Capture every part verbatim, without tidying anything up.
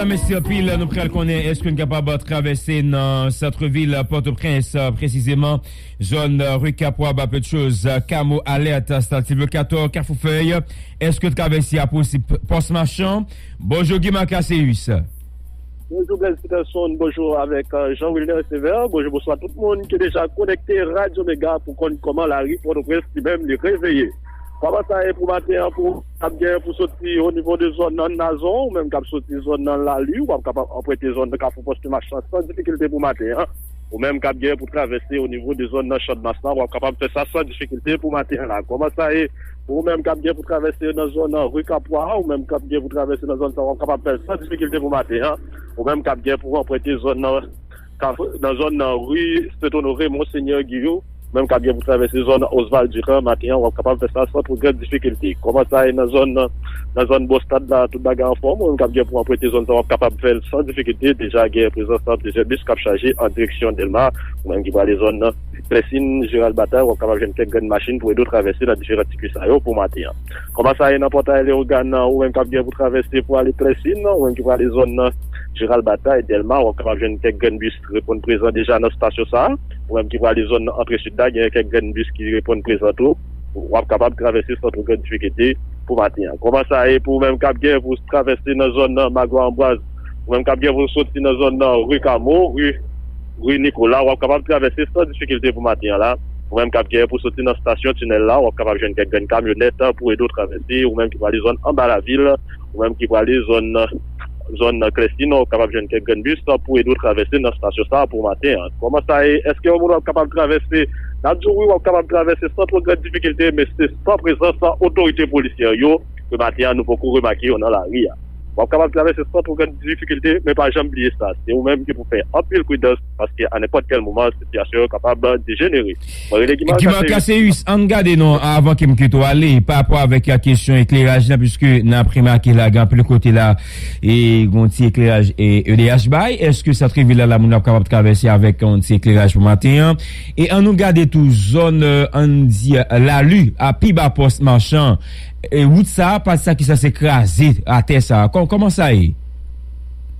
Mèsi anpil. Nou pral konnen, èske n kapab travèse nan sant vil Pòtoprens, presizeman zòn ri Kapwa, ba Petchoz, Kamo, Alèt, Stalti Vlokatò, Kafou Fèy? Èske travèse a posib? Pòs Machan. Bonjou, Guy Marcassius. Bonjou, Blaise Peterson. Bonjou avèk, euh, Jean Wilner Sévère. Bonjou, bonswa tout moun ki deja konekte Radyo Mega pou konn kòman lari Pòtoprens li menm li reveye. Kòman sa ye pou maten an, pou ap gen pou soti o nivo de zòn nan Nazon, ou menm k ap soti zòn nan Lali, w ap kapab anprente zòn nan Kafou Pòs Machan san difikilte pou maten an. Ou menm k ap gen pou travèse o nivo de zòn nan Channmas la, w ap kapab fè sa san difikilte pou maten an la. Kòman sa ye pou ou menm k ap gen pou travèse nan zòn nan ri Kapwa, ou menm k ap gen pou travèse nan zòn sa, w ap kapab fè l san difikilte pou maten an. Ou menm k ap gen pou anprente zòn nan, nan zòn nan ri Sent Onore, Monsenyè Giyo, menm k ap gen pou travèse zòn Oswald Ducamp maten an, w ap kapab fè sa san twò grann difikilte. Kòman sa ye nan zòn nan, nan zòn bò stad la, tout bagay anfòm, ou menm k ap gen pou anprente zòn sa, w ap kapab fè l san difikilte. Deja gen prezans nan plizyè bis k ap chaje an direksyon Dèlma, ou menm ki prale zòn nan Klèsin, Jeral Batay, w ap kapab jwenn kèk grenn machin pou ede w travèse nan diferan sikui sa yo pou maten an. Kòman sa ye nan Pòtay Leyogàn, ou menm k ap gen pou travèse pou ale Klèsin, ou menm ki prale zòn nan Jeral Batay, Dèlma, w ap kapab jwenn kèk grenn bis reponn prezan deja nan estasyon sa a. Ou menm ki prale zòn nan Antre Sid la, gen kèk grenn bis ki reponn prezan tou. W ap kapab travèse san twò grann difikilte pou maten an. Kòman sa ye pou ou menm k ap gen pou travèse nan zòn nan Magwa Anbwaz? Ou menm k ap gen pou soti nan zòn nan ri Kamo, ri, ri Nikola, w ap kapab travèse san difikilte pou maten an la. Ou menm k ap gen pou soti nan estasyon tinèl la, w ap kapab jwenn kèk grenn kamyonèt pou ede w travèse. Ou menm ki prale zòn anba lavil, ou menm ki prale zòn, zòn Klèsin, w ap kapab jwenn kèk grenn bis pou ede w travèse nan estasyon sa a pou maten an. Kòman sa ye? Èske yon moun w ap kapab travèse? N ap di w wi, w ap kapab travèse san twò grann difikilte, men se san prezans otorite polisyè yo ke maten an nou poko remake yo nan lari a. W ap kapab travèse san twò grann difikilte, men pa janm bliye sa, se ou menm ki pou fè anpil pridans, paske a nenpòt kèl moman, sitiyasyon yo kapab dejenere. Mwen rele Guy Marcassius. Guy Marcassius, ann gade non, avan ke m kite w ale, pa rapò avèk, a, kesyon ekleraj la, piske n ap remake la, gen anpil kote la, e gen yon ti ekleraj, e, E D H bay, èske sant vil la, la, moun ap kapab travèse avèk yon ti ekleraj pou maten an? E ann nou gade tou zòn, e, ann di, e, Lali, a pi ba Pòs Machan, e, wout sa a, pati sa ki sanse kraze atè sa a. Kò-, kòman sa ye?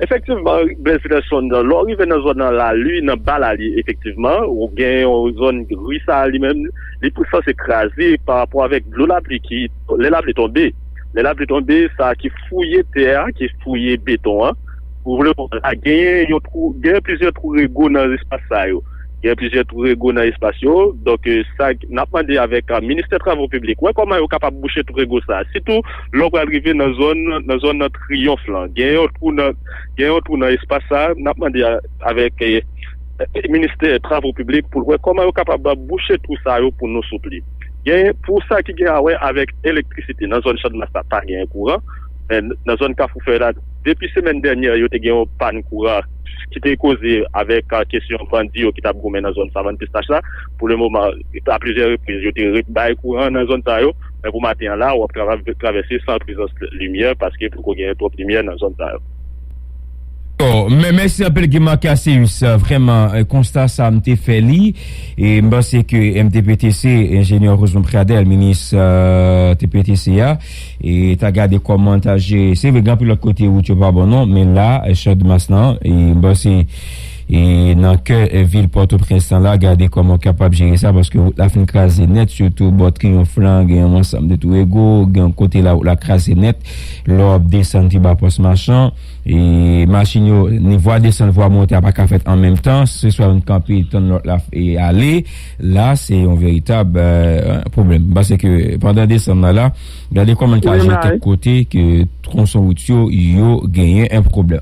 Efektivman, Blaise Peterson, lè w rive nan zòn nan Lali, nan ba Lali, efektivman, ou gen yon zòn ri sa a li menm, li pou sanse kraze pa rapò avèk dlo lapli ki, lè lapli tonbe. Lè lapli tonbe, sa ki fouye tè a, ki fouye beton an, pou vle pou la, genyen yon twou, genyen plizyè twou rego nan espas sa yo. Gen plizyè twou rego nan espas yo. Donk, e, sa n ap mande avèk, a, Ministè Travo Piblik, wè kòman yo kapab bouche twou rego sa a. Sitou, lè w pral rive nan zòn, nan zòn nan Triyonf lan. Gen yon twou nan, gen yon twou nan espas sa a. N ap mande a, avèk, e, e, Ministè Travo Piblik pou l wè kòman yo kapab bouche twou sa yo pou nou, souple. Gen, pou sa ki gen a wè avèk elektrisite, nan zòn Channmas la, pa gen kouran. Men nan zòn Kafou Fèy la, depi semèn dènyè, yo te gen yon pàn kouran ki te koze avèk, a, kesyon bandi yo ki t ap goumen nan zòn Savann Pistach la. Pou le moman, a plizyè repriz, yo te ret bay kouran nan zòn sa yo. Men pou maten an la, w ap kapab travèse san prezans limyè, paske poko gen twòp limyè nan zòn sa yo. Bon, men mèsi anpil, Guy Marcassius. Vrèman, e, konsta sa, m te fè li. E m panse ke M T P T C, enjenyè Rosemond Pradel, minis, e, T P T C a, e ta gade kòman ta jere. Se vre, gen anpil lòt kote wout yo pa bon non, men la, e, Channmas lan, e, m panse, e, nan kè, e, vil Pòtoprens lan la, gade kòman w kapab jere sa, paske wout la fin kraze nèt, sitou bò Triyonf lan, gen yon ansanm de twou rego, gen yon kote la, wout la kraze nèt, lè w ap desann pi ba Pòs Machan, e machin yo, ni vwa desann, vwa monte a pa ka fèt an menm tan, se swa youn kanpe, tann lòt la, e ale, la, se yon veritab, e, pwoblèm. M panse ke pandan desann nan la, gade kòman l ka jere kèk kote ke twonson wout yo, yo genyen yon pwoblèm.